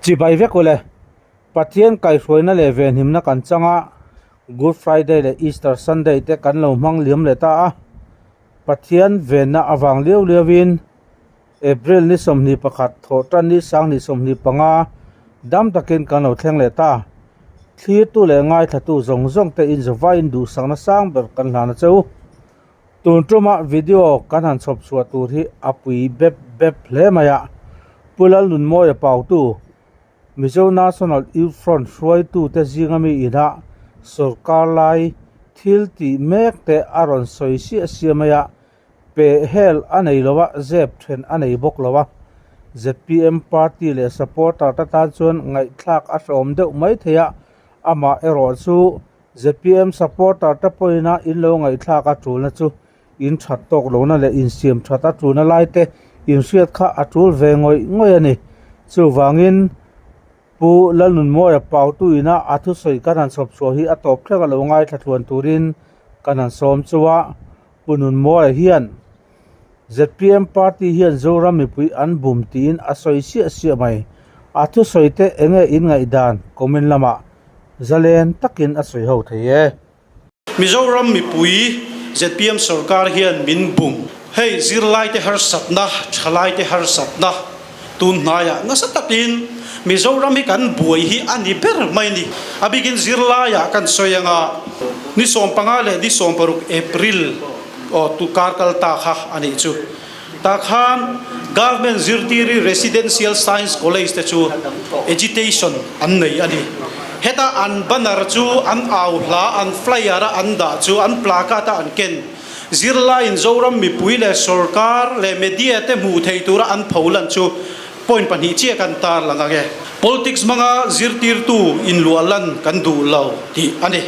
Chibai vek ule, Pathian kaihhruaina leh venhimna kan chang a, Good Friday leh Easter Sunday te kan lo hmang liam leh ta a. Pathian venna avang liau liauin April ni 21 thawh tan ni 2025 dam takin kan lo thleng leh ta. Thlirtu leh ngaithlatu zawng zawng te inzawvaiin duhsakna sang ber kan hlan a che u. Tun tuma video kan han chhawp chhuah tur hi a pui bep bep hle mai a, Pu Lalnunmawia Pautu, Mizo National Youth Front hruaitute zinga mi ina sawrkar lai thil tih mek te a rawn sawi siah siah mai a, peh hel a nei lo a, zep then a nei bawk lo a. Zpm party leh supporter te tan chuan ngaihthlak a hrehawm deuh mai thei a, amah erawh chu Zpm supporter te pawhin in lo ngaihthlak a tulna chu in that tawk lohna leh insiam that a tulna lai te inhriat kha a tul ve ngawih ngawih a ni. Chuvangin Pu Lalnunmawia Pautu ina a thusawi kan han chhawp chhuah hi a tawp thleng a lo ngaithla tluan turin kan han sawm chu a. Pu Nunmawia hian zpm party hian Zoram mipui an bum tiin a sawi siah siah mai. A thusawi te enge in ngaihdan comment lamah zalen takin a sawi ho thei e. Mizoram mipui zpm sorkar hian min bum. Hei zirlaite harsatna, thalaite harsatna tun hnaiah nasa takin Mizoram hi kan buai hi a ni ber mai ni. A bikin zirlaiah kan sawi anga ni 15 leh ni 16 April aw tu kar kal ta kha a nih chu. Tah khan Government Zirtiri Residential Science College te chu agitation an nei a ni. Heta an banner chu an au hla, an flyer a an dah chu an placard a an ken. Zirlaiin Zoram mipui leh sorkar leh media te hmuh theih tura an pho lan chu point pahnih chiah kan tar lang ang e. Politics hmanga zirtirtu inluah lan kan duh lo tih a ni.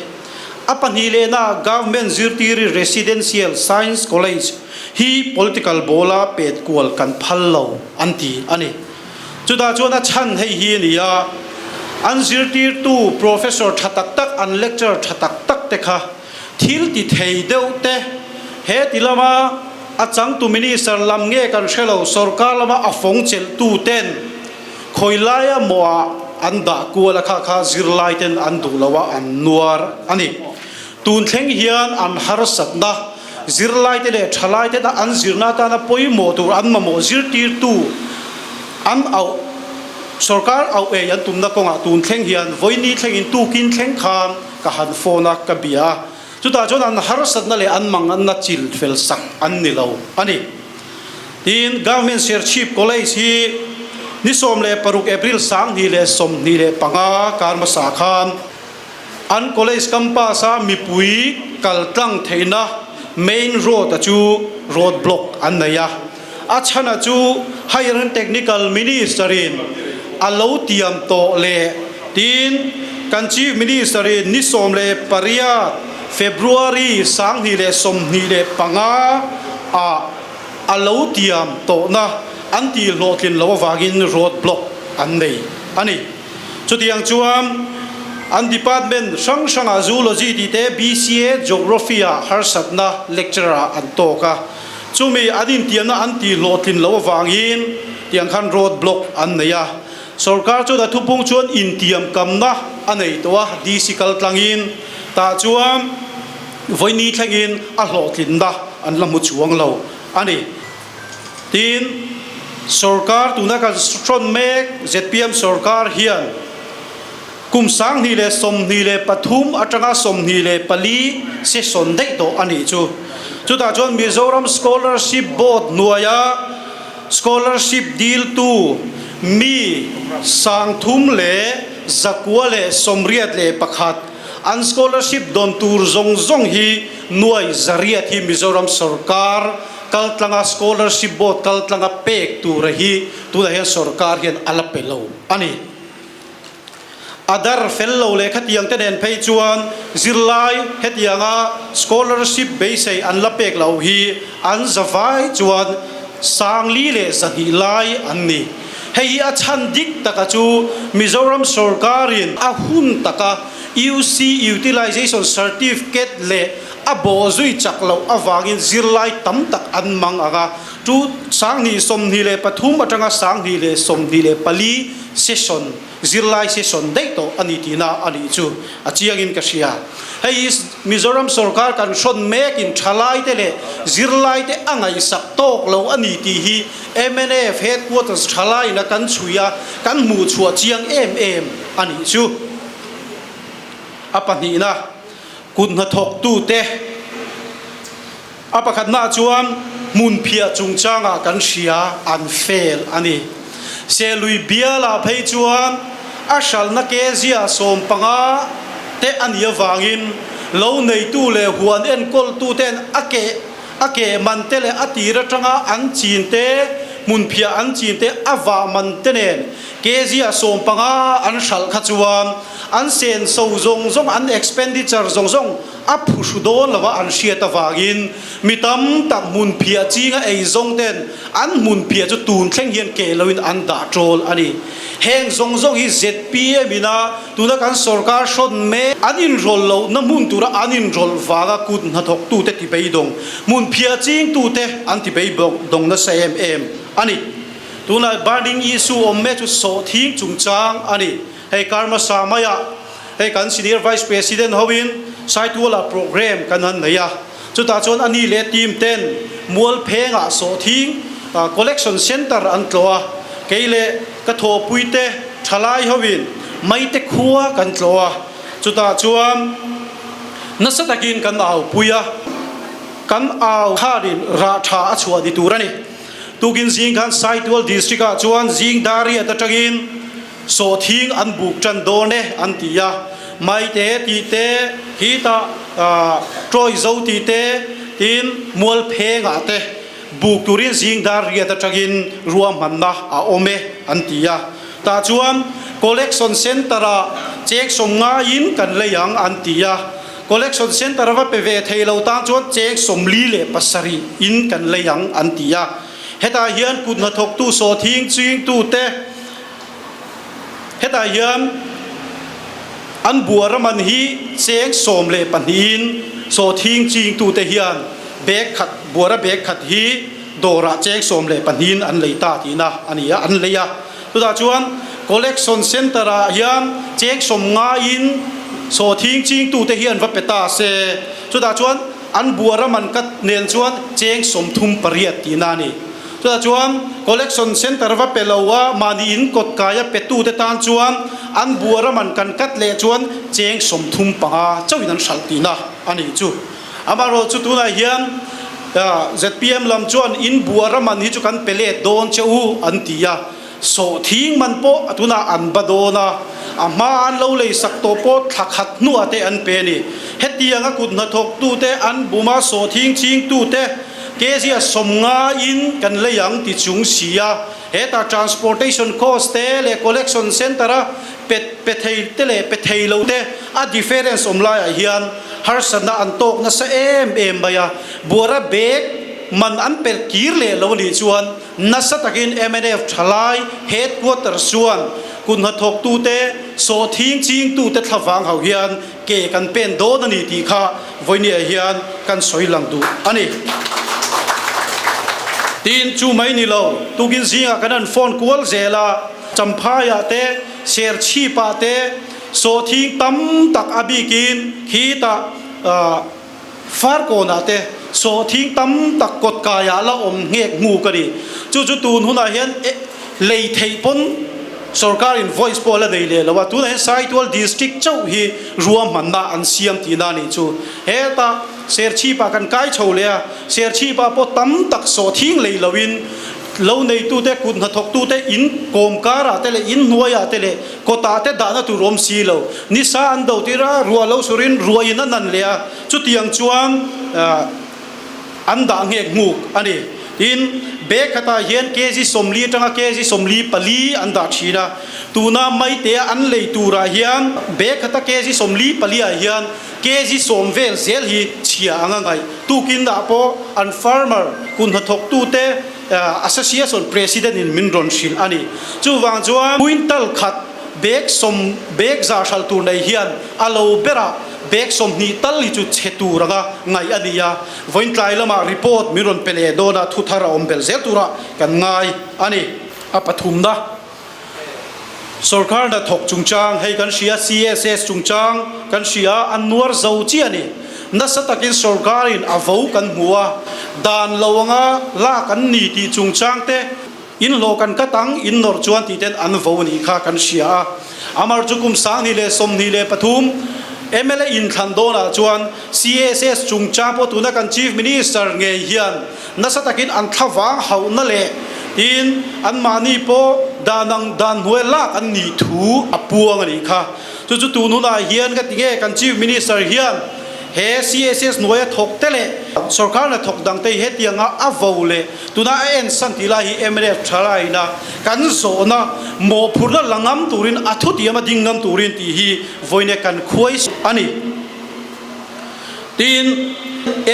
A pahnih lehna Government Zirtiri Residential Science College hi political ball-a pet kual kan phal lo an ti a ni. Chutah chuan a chhan hei hi a ni a, an zirtirtu professor tha tak tak, an lecturer tha tak tak te kha thil ti thei deuh te he ti lama a changtu minister lam nge kan hre lo, sorkar lama a fawng chelhtu ten khawi laia mawhah an dah kual a kha kha zirlai ten an duh lo a an nuar a ni. Tun thleng hian an harsatna zirlai te leh thalai tena an zirna atana pawimawh tur an mamawh zirtirtu an auh sorkar auh ei an tumna kawngah tun thleng hian vawiini thlengin tukin thleng khan ka han phone a ka bia a, chutah chuan an harsatna leh an manganna chil fel sak an ni lo a ni. Tin, Government Serchhip College hi ni 16 April 2025 kar hmasa khan an college campus a mipui kal tlang theihna main road a chu road block an nei a, a chhana chu Higher and Technical Minister in a lo tiam tawh leh tin kan Chief Minister in ni 18 February 2025 ah a lo tiam tawhna an tih hlawhtlin loh avangin road block an nei a ni. Chutiang chuan an department hrang hrangah Zoology tih te BCA Geography ah harsatna lecturer ah an tawk a. Chumi an intiamna an tih hlawhtlin loh avangin tiang khan road block an nei a. Sorkar chuan a thupung chuan intiam kamna a nei tawh a, DC kal tlangin tah chuan vawini thlengin a hlawhtlinna an la hmu chuang lo a ni. Tin, sorkar tuna kan hrawn mek zpm sorkar hian kum 2023 atanga 24 session daih tawh a nih chu. Chutah chuan Mizoram Scholarship Board hnuaia scholarship diltu mi 3,181 an scholarship dawn tur zawng zawng hi nuai zariat hi Mizoram sorkar kaltlanga scholarship board kaltlanga pek tura hi tunah hian sorkar hian a la pe lo a ni. A dar fel lo leh khatiang te nen phei chuan zirlai hetianga scholarship beisei an la pek loh hi an zavai chuan 4,200 lai an ni. Hei hi a chhan dik taka chu Mizoram sorkarin a hun taka UC Utilization Certificate leh a. A bawh zui chak loh avangin zirlai tam tak an mang ang a, chu 2023 atanga 2024 session, zirlai session daih tawh a ni tihna a nih chu a chiangin ka hria. Hei hi Mizoram sorkar kan hrawn mekin thalaite leh zirlaite a ngaihsak tawk lo a ni tih hi mnf headquarters thalaiin a kan chhui a, kan hmuh chhuah chiang em em a nih chu. A pahnihna. Kut hnathawktute a pakhatnaah chuan hmunphiah chungchangah kan hria an fail a ni. Selui bialah phei chuan a hralhna kezia 15 te a nih avangin lo neitu leh huan enkawltuten a keh a keh man te leh a tir atanga an chin te, hmunphiah an chin te a vah man te nen kezia 15 an hralh kha chuan An senso zawng zawng, an expenditure zawng zawng a phuhru dawn lova an hriat avangin mi tam tak hmunphiah chinga ei zawng ten an hmunphiah chu tun thleng hian keh loin an dah tawl a ni. Heng zawng zawng hi zpm ina tuna kan sorkar hrawn mek an inrawlh lohna hmun tura an inrawlh vanga kut hnathawktute ti beidawng, hmunphiah chingtute an ti beidawng nasa em em a ni. Tunah burning issue awm mek chu sawhthing chungchang a ni. Hei Karma sa maiah hei kan Senior Vice President hoin Saitualah program kan han nei a, chutah chuan a ni leh team ten Mualphengah sawhthing collection centre an tlawh a, kei leh ka thawhpuite thalai hoin Maite khua kan tlawh a, chutah chuan nasa takin kan aupui a, kan au khanin rah tha a chhuah ni tur a ni. Tukin zing khan Saitual District ah chuan zing Dariat atangin Sawhthing an buk tan dawn e an ti a, Maite tih te, khitah Troy zo tih te, tin Mualphengah te buk turin zing dar riat atangin ruahmanna a awm e an ti a. Tah chuan Collection Centre-ah cheng 90 in kan lei ang an ti a, Collection Centre va pe ve thei lo tan chuan cheng 47 in kan lei ang an ti a. Hetah hian kut hnathawktu sawhthing chingtute, Hetah hian an buara man hi cheng 12 in sawhthing chingtute hian bag khat, buara bag khat hi dawrah cheng 12 in an lei ta tihna a ni a, an lei a. Chutah chuan collection centre ah hian cheng 90 in sawhthing chingtute hian va pe ta se, chutah chuan an buara man kat nen chuan cheng 38 tihna a ni. Chutah chuan collection centre va pe lo a, mahni in kawt kaia petute tan chuan an buara man kan kat leh chuan cheng 35 chauhin an hralh tihna a nih chu. Amaherawh chu tunah hian zpm lam chuan in buara man hi chu kan pe let dawn che u an ti a, sawhthing man pawh tunah an ba dawn a, a hma an lo lei sak tawh pawh thla khat hnuah te an pe a ni. Hetianga kut hnathawktute an bum a, sawhthing chingtute, Kezia 90 in kan lei ang ti chung si a, hetah transportation cost te leh collection centre a pe pe thei te leh pe thei lo te a difference awm laiah hian harsatna an tawk nasa em em mai a, buara bag man an pelh kir leh lo anih chuan nasa takin mnf thalai headquarters chuan kut hnathawktute sawhthing chingtute thlavang ho hian ke kan pen dawn a ni tih kha vawinia hian kan sawi lang duh a ni. Tin, chu mai ni lo, tukin zingah kan han phone kual zel a, Champhaiah te, Serchhipah te, sawhthing tam tak a bikin khitah Farkawnah te sawhthing tam tak kawtkaiah la awm nghek hmu ka ni. Chu chu tun hunah hian lei theih pawn sorkarin voice pawh a la nei leh lo a, tunah hian Saitual District chauh hi ruahmanna an siam tihna a nih chu. Hetah Serchhipah kan kai chho leh a, Serchhipah pawh tam tak sawhthing lei loin lo neitute, kut hnathawktute in kawm karah te leh in hnuaiah te leh kawtah te dahna tur awm si lo. Nisa an do tir a, ruah lo surin ruahin a nan leh a, chutiang chuan an dah nghek nghuk a ni. Tin, bag khatah hian kg 40 atanga kg 44 an dah thin a, tuna Maitea an lei turah hian bag khata kg 44 ah hian kg 10 vel zel hi chhia anga ngaih. Tukin ah pawh an farmer kun hnathawktute association president in min rawn hrilh a ni. Chuvang chuan quintal khat bag sawm bag za hral tur nei hian a lo berah. Bag 20 tal hi chu chhe tur anga ngaih a ni a, vawiin tlai lamah report min rawn pe leh dawn a, thu thar a awm belh zel turah kan ngai a ni. A pathumna, Sorkar hnathawk chungchang hei kan hria, CSS chungchang kan hria, a nuar zo chiah a ni. Nasa takin sorkarin a vo kan hmu a, dan lo anga lak an ni tih chungchang te, inhlawh kan kat ang, innawrh chuan tih ten an vo nih kha kan hria a. Amar chu kum 2023 mla inthlan dawnah chuan CSS chungchang pawh tuna kan Chief Minister ngei hian Nasa takin an thlavang hauhna leh tin anmahni pawh dan ang dan hnuai lak an nih thu a puang a nih kha. Chu chu tun hunah hian ka ti nge kan Chief Minister hian he CSS hnuaia thawk te leh sorkar hna thawk dang te hi hetianga a vo leh tuna a ensan tih lai hi mnf thalaina kan zawhna mawhphurhna la ngam turin a thutiam a ding ngam turin tih hi vawiin kan khuai a ni. Tin,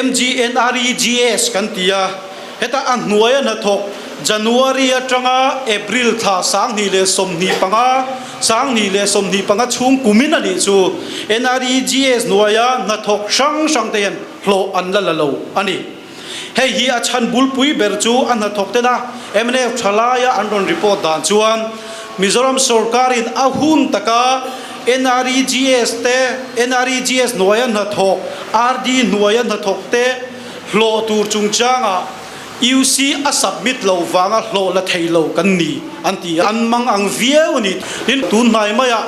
MGNREGS kan ti a, heta a hnuaia hnathawk January atanga April thla 2025, 2025 chhung kumin a nih chu NREGS hnuaia hnathawk hrang hrang te hian hlawh an la la lo a ni. Hei hi a chhan bulpui ber chu a hnathawk tena mnf thalaia an rawn report dan chuan Mizoram sorkarin a hun taka NREGS te, NREGS hnuaia hnathawk, RD hnuaia hnathawk te hlawh tur chungchangah UC a submit loh vanga hlawh la thei lo kan ni an ti a, an mang ang viau a ni. Tin, tun hnai maiah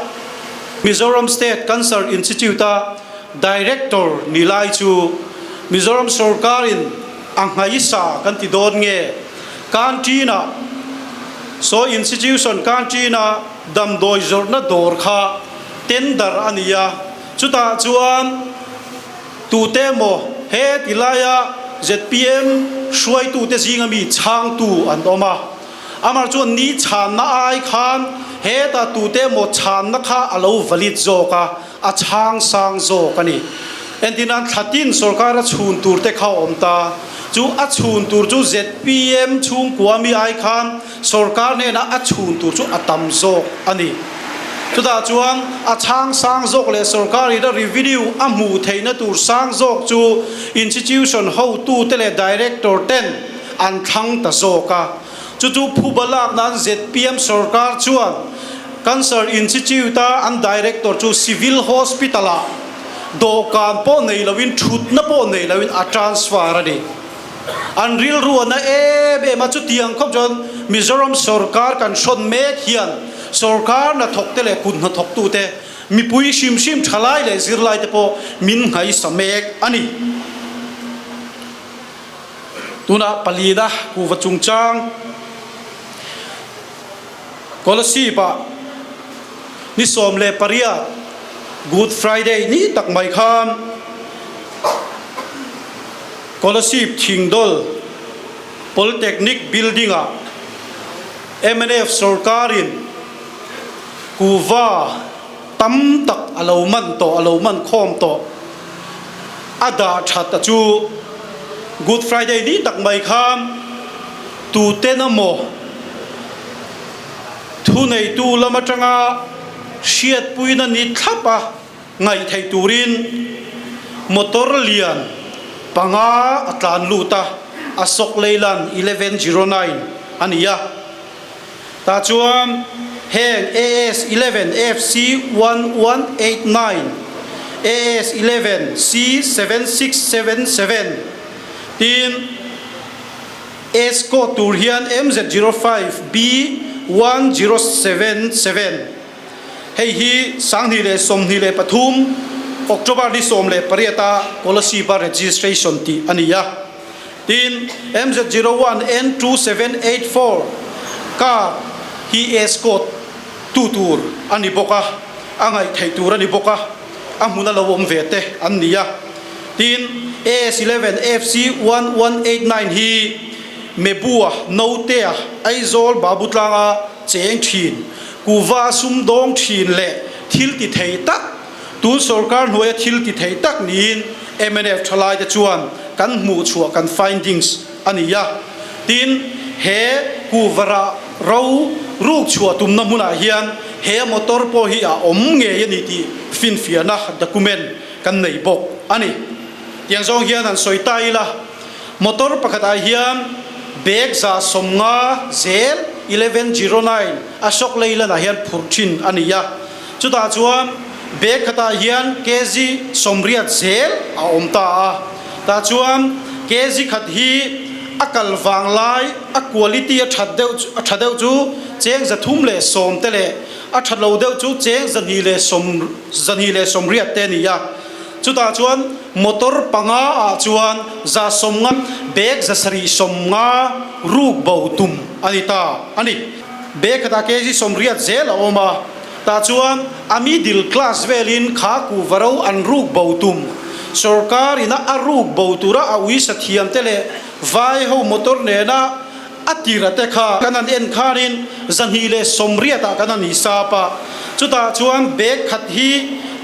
Mizoram State Cancer Institute-a Director ni lai chu Mizoram sorkarin a nghaisa kan ti dawn nge? Canteen-ah, saw institution canteen-a damdawi zawrhna dawr kha tender a ni a, chutah chuan tute emaw he ti laia zpm hruaitute zinga mi chhangtu an awm a, amah chuan ni chhanna ai khan heta tute emaw chhanna kha a lo valid zawk a. A chhang sang zawk a ni. Entirnan thlatin sorkar a chhun tur te kha a awm ta. Chu a chhun tur chu zpm chhungkua mi ai khan sorkar hnenah a chhun tur chu a tam zawk a ni. Chutah chuan a chhang sang zawk leh sorkar in a revenue a hmuh theihna tur sang zawk chu institution hotu te leh director ten an thlang ta zawk a. Chu chu phuba lak nan zpm sorkar chuan Cancer Institute-a an Director chu Civil Hospital-ah dawhkan pawh nei loin, thutna pawh nei loin a transfer a ni. An rilru a na em em a, chutiang khawp chuan Mizoram sorkar kan hrawn mek hian sorkar hnathawkte leh kut hnathawktute, mipui hrim hrim thalai leh zirlaite pawh min nghaisa mek a ni. Tunah palina kuhva chungchang. Kolasib-ah ni 18 Good Friday ni tak mai khan Kolasib Thingdawl Polytechnic Building-ah mnf sorkarin kuhva tam tak a lo man tawh, a lo man khawm tawh a dah that a chu Good Friday ni tak mai khan Tuten amaw thuneitu lam atanga hriatpuina ni thlap a ngaih theih turin motor lian panga a tlan lut a, Ashok Leyland 1109 a ni a. Tah chuan heng AS 11 FC 1189, AS 11 C 7677 tin, Escort tur hian MZ 05 B 1077 hei hi 2023 October ni 18 a Kolasib a registration tih a ni a. Tin, MZ 01 N 2784 car hi escort tu tur a ni bawk a, a ngaih theih tur a ni bawk a, a hmun a lo awm ve te an ni a. Tin, AS 11 FC 1189 hi Mebua, Notea, Aizawl, Babutlanga cheng thin, kuva sumdawng thin leh thil ti thei tak, tun sorkar hnuaia thil ti thei tak niin mnf thalaite chuan kan hmuhchhuah kan findings a ni a. Tin, he kuva rah ro ruk chhuah tumna hmunah hian he motor pawh hi a awm ngei a ni tih finfiahna document. kan nei bawk a ni. Tiang zawng hian han sawi ta ila, motor pakhatah hian bag 150 zel, 1109, Ashok Leyland ah hian phurh thin a ni a. Chutah chuan bag khatah hian kg 80 zel a awm ta a. Tah chuan kg khat hi a kal vang lai a quality a that deuh a tha deuh chu cheng 310 te leh a tha lo deuh chu cheng 280 te a ni a. Chutah chuan motor panga ah chuan 150 bag 750 ruk bo tum a ni ta a ni. Bag khatah kg 80 zel a awm a. Tah chuan a middle class velin kha kuhva ro an ruk bo tum. Sorkar ina a ruk bo tura a uisa thiam te leh vai ho motor nena a tira te kha kan han en khanin 280 ah kan han hisap a. Chutah chuan bag khat hi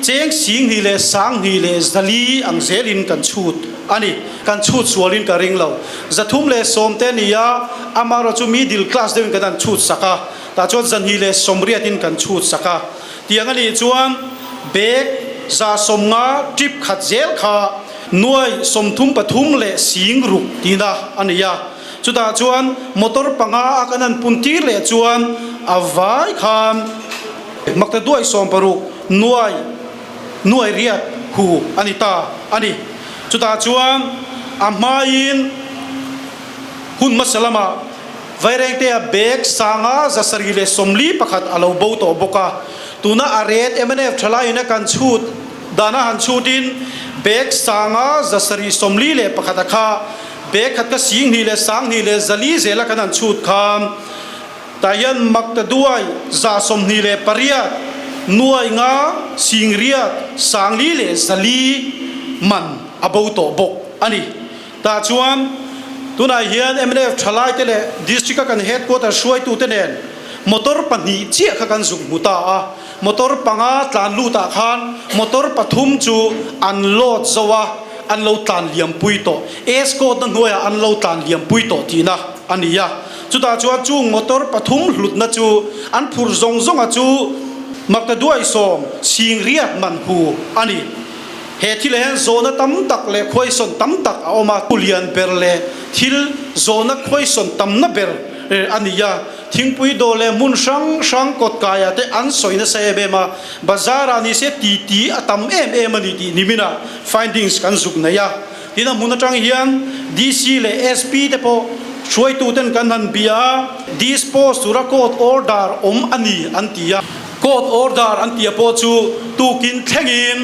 cheng 12 leh 12 leh 400 ang zelin kan chhut a ni. Kan chhut sualin ka ring lo. 310 te ni a, amaherawhchu middle class deuhin kan han chhut sak a. Tah chuan 280 in kan chhut sak a, tiang a nih chuan bag 150 trip khat zel kha nuai 33 leh sing ruk tihna a ni a. Chutah chuan motor panga a kan han pun tir leh chuan a vai khan makta duai 60 nuai nuai riat hu a ni ta a ni. Chutah chuan a hmain hun hmasa lamah. Vairengtea bag sanga 741 a lo bo tawh bawk a, tuna a ret mnf thalaiin a kan chhut dana han chhutin bag sanga 741 a kha bag khat ka 12 leh 12 leh 400 zela kan han chhut khan tah hian makta duai 128 nuai nga 8 40 leh 400 man a bo tawh bawk a ni. Tah chuan tunah hian mnf thalaite leh district a kan headquarter hruaitute nen motor pahnih chiah kha kan zuk hmu ta a, motor panga tlan lutah khan motor pathum chu an load zo a, an lo tlan liam pui tawh, escort na hnuaiah an lo tlan liam pui tawh tihna a ni a. Chutah chuan chung motor pathum hlutna chu an phur zawng zawnga chu makta duai sawm sing riat man hu a ni. He thil ah hian zawhna tam tak leh khuaisawn tam tak a awm a, pu lian ber leh thil zawhna khuaisawn tamna ber a ni a. Thingpui dawr leh hmun hrang hrang kawt kaiah te an sawi nasa em em a, bazar ah nise ti ti a tam em em a ni tih niminah findings kan zuk nei a. Tin a hmun atang hian DC leh SP te pawh hruaitu ten kan han bia a, dispose tura court order awm a ni an ti a. Court order an tia pawh chu tukin thlengin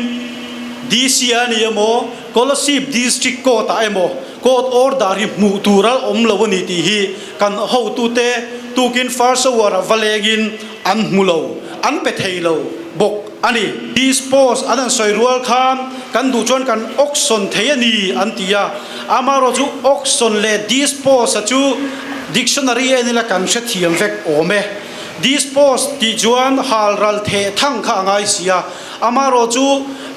DC a ni emaw, Kolasib District Court ah emaw court order hi hmuh tur a awm lo a ni tih hi kan hotute tukin first hour ah va lengin an hmu lo, an pe thei lo bawk a ni. Dispose an han sawi rual khan kan duh chuan kan auction thei a ni an ti a, amaherawh chu auction leh dispose a chu dictionary en ila kan hrethiam vek awm e. Dispose tih chuan hal ral theh thang kha a ngai si a, amaherawh chu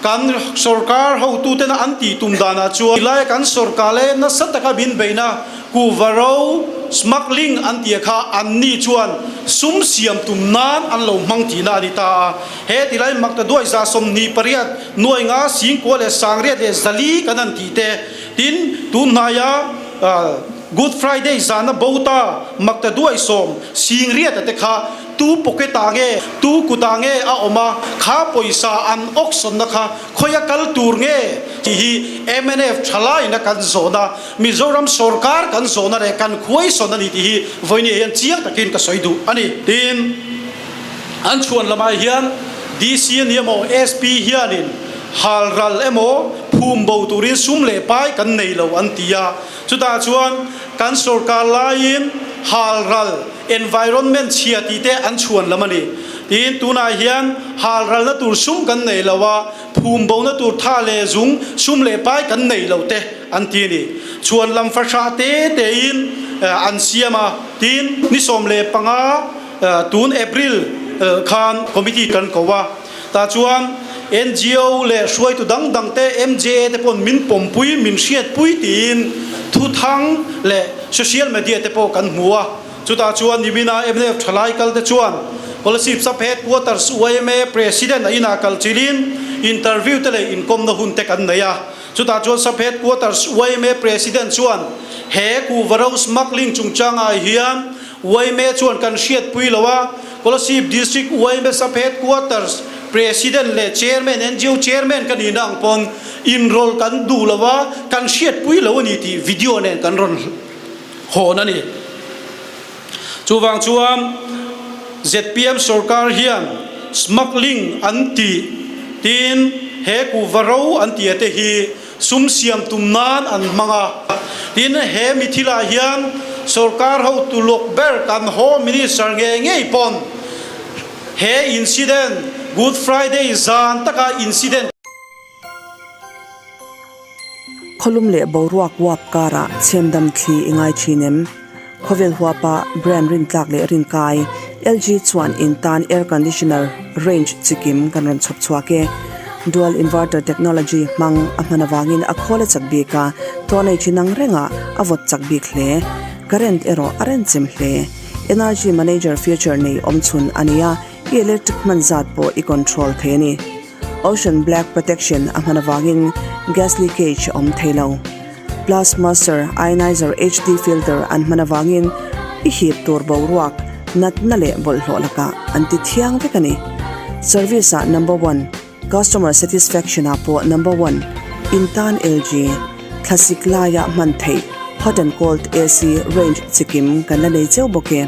kan sorkar hotutena an tih tum danah chuan tilaia kan sorkar leh nasa taka min beihna kuhva ro smuggling an tih kha anni chuan sum siam tum nan an lo hmang tihna a ni ta a. He tilai makta duai 28 nuai nga 90 leh 800 leh 400 kan han tih te tin tun hnaia Good Friday zana bo ta makta duai sawm sing riat a te kha tu pocket ah nge tu kut ah nge a awm a, kha pawisa an auction na kha khawi a kal tur nge tih hi mnf thalai na kan zawhna Mizoram sorkar kan zawhna leh kan khuaisawn a ni tih hi vawinia hian chiang takin ka sawi duh a ni. Tin, an chhuan lamah hian DC a ni emaw SP hianin halral emaw phum bo turin sum leh pai kan nei lo an ti a. Chutah chuan kan sorkar laiin halral environment chhia tih te an chhuan lam a ni. Tiin tunah hian halralna tur sum kan nei lo a, phum bona tur tha leh zung sum leh pai kan nei lo te an ti a ni. Chhuan lam fahrah te tein an siam a. Tin, ni 15 tun April khan committee kan ko a. Tah chuan ngo leh hruaitu dang dang te, MJA te paw'n min pawmpui, min hriatpui tiin thuthang leh social media te pawh kan hmu a. Chutah chuan nimina mnf thalai kal te chuan Kolasib Sub Headquarters yma President a inah kal chilin. Interview te leh inkawmna hun te kan nei a. Chutah chuan Sub Headquarters yma President chuan he kuhva ro smuggling chungchangah hian yma chuan kan hriatpui lo a, Kolasib District yma Sub Headquarters President leh Chairman, ngo Chairman ka nihna ang pawn inrawlh kan duh lo a, kan hriatpui lo a ni tih video nen kan rawn hawn a ni. Chuvang chuan zpm sorkar hian smuggling an tih tin he kuhva ro an tih te hi sum siam tum nan an hmang a. Tin he mi thilah hian sorkar hotu lawk ber kan Home Minister ngei ngei pawn he incident Good Friday zan taka incident Khawlum leh boruak uap karah chhemdam thli i ngai thin em? Khawvel huapa brand rintlak leh rinkai LG chuan in tan air conditioner range chikim kan rawn chhawp chhuak e. Dual inverter technology hmang a hman avangin a khawl a chak bik a, tawh nei thin ang rengah a vawt chak bik hle. Current erawh a renchem hle. Energy manager feature nei awmchhun a ni a, i electric hman zat pawh i control thei a ni. Ocean Black Protection a hman avangin gas leakage a awm thei lo. Plus Master Ionizer HD Filter an hman avangin i hip tur boruak, natna leh bawlhhlawh lakah an ti thiang vek a ni. Service ah number one, customer satisfaction ah pawh number one, in tan LG, thlasik laia hman theih hot and cold AC range chikim kan la nei cheu bawk e.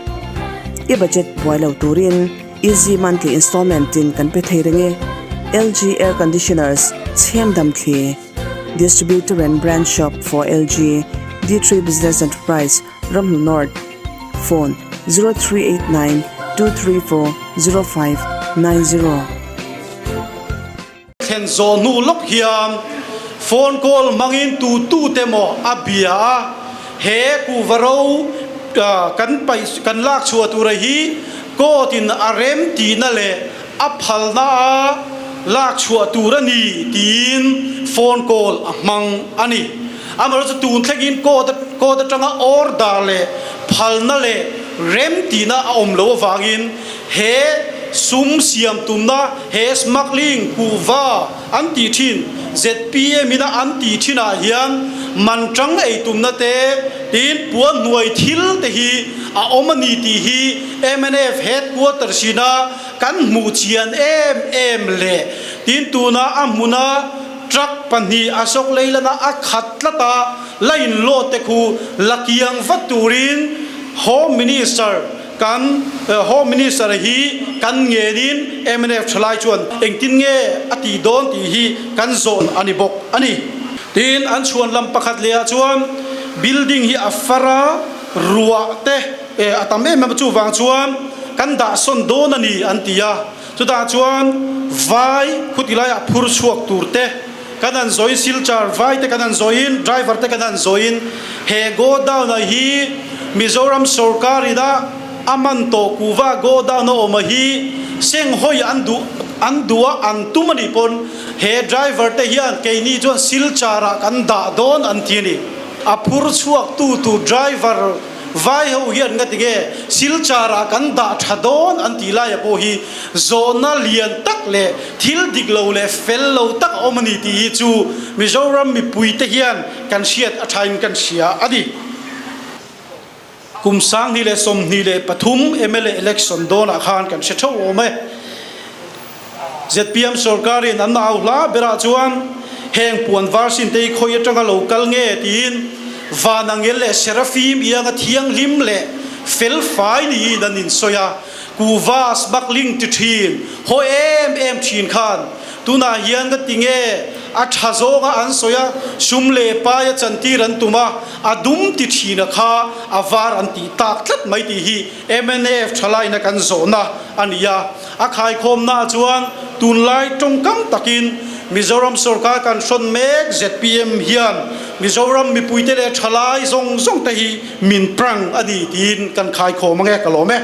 I budget buai lo turin. Easy monthly installment tin kan pe thei reng e. LG Air Conditioners, Chhem Dam Thli, Distributor and Branch Shop for LG, D3 Business Enterprise, Ramhnu North, Phone, 0389 234 0590. Thlen zawh hnu lawk hian phone call hmangin tu tu te maw a bia a, he kuhva ro kan paih kan lak chhuah tura hi court in a rem tihna leh a phalna a lak chhuah tur a ni tiin phone call a hmang a ni. Amaherawhchu tun thlengin court court atanga order leh phalna leh rem tihna a awm loh avangin he sum siam tumna he smuggling kuhva an tih thin zpm ina an tih thinah hian man tang ei tumna te tiin puan hnuai thil te hi a awm a ni tih hi mnf headquarters ina kan hmuh chian em em leh tiin tuna a hmuna truck pahnih Ashok Leyland-a a khat tlat a la inlawt te khu la kiang vat turin Home Minister Kan Home Minister hi kan ngenin mnf thalai chuan engtin nge a tih dawn tih hi kan zawn a ni bawk a ni. Tin, an chhuan lam pakhat leh ah chuan building hi a far a, ruah te a tam em em a, chuvang chuan kan dah sawn dawn a ni an ti a. Chutah chuan vai khuti laiah phur chhuak tur te kan han zawiin Silchar vai te kan han zawiin driver te kan han zawiin he godown a hi Mizoram sorkar ina a man tawh kuhva godown a awm a hi senghawi an duh an duh a an tum a nih pawn he driver te hian keini chuan Silchar ah kan dah dawn an ti a ni. A phur chhuak tu tur driver Vai ho hian nga tinge Silchar ah kan dah tha dawn an tih laia pawh hi zawhna lian tak leh thil dik lo leh fel lo tak a awm a ni tih hi chu Mizoram mipui te hian kan hriat a thain kan hria a ni. Kum 2023 mla election dawnah khan kan hre theuh awm e. Zpm sorkarin an au hla berah chuan heng puan var sin te hi khawi atanga lo kal nge tiin van angel leh Seraphim ianga thianghlim leh fel fai niin an insawi a, kuhva smuggling ti thin haw em em thin khan tunah hian ka ti nge a tha zawnga an sawi a, sum leh paia chantir an tum a, a dum ti thina kha a var an tih tak tlat mai tih hi mnf thalaina kan zawhna a ni a. A khaikhawmnaah chuan tunlai tawngkam takin Mizoram sorkar kan hrawn mek zpm hian Mizoram mipuite leh thalai zawng zawng te hi min prank a ni tiin kan khaikhawm ange ka lawm e.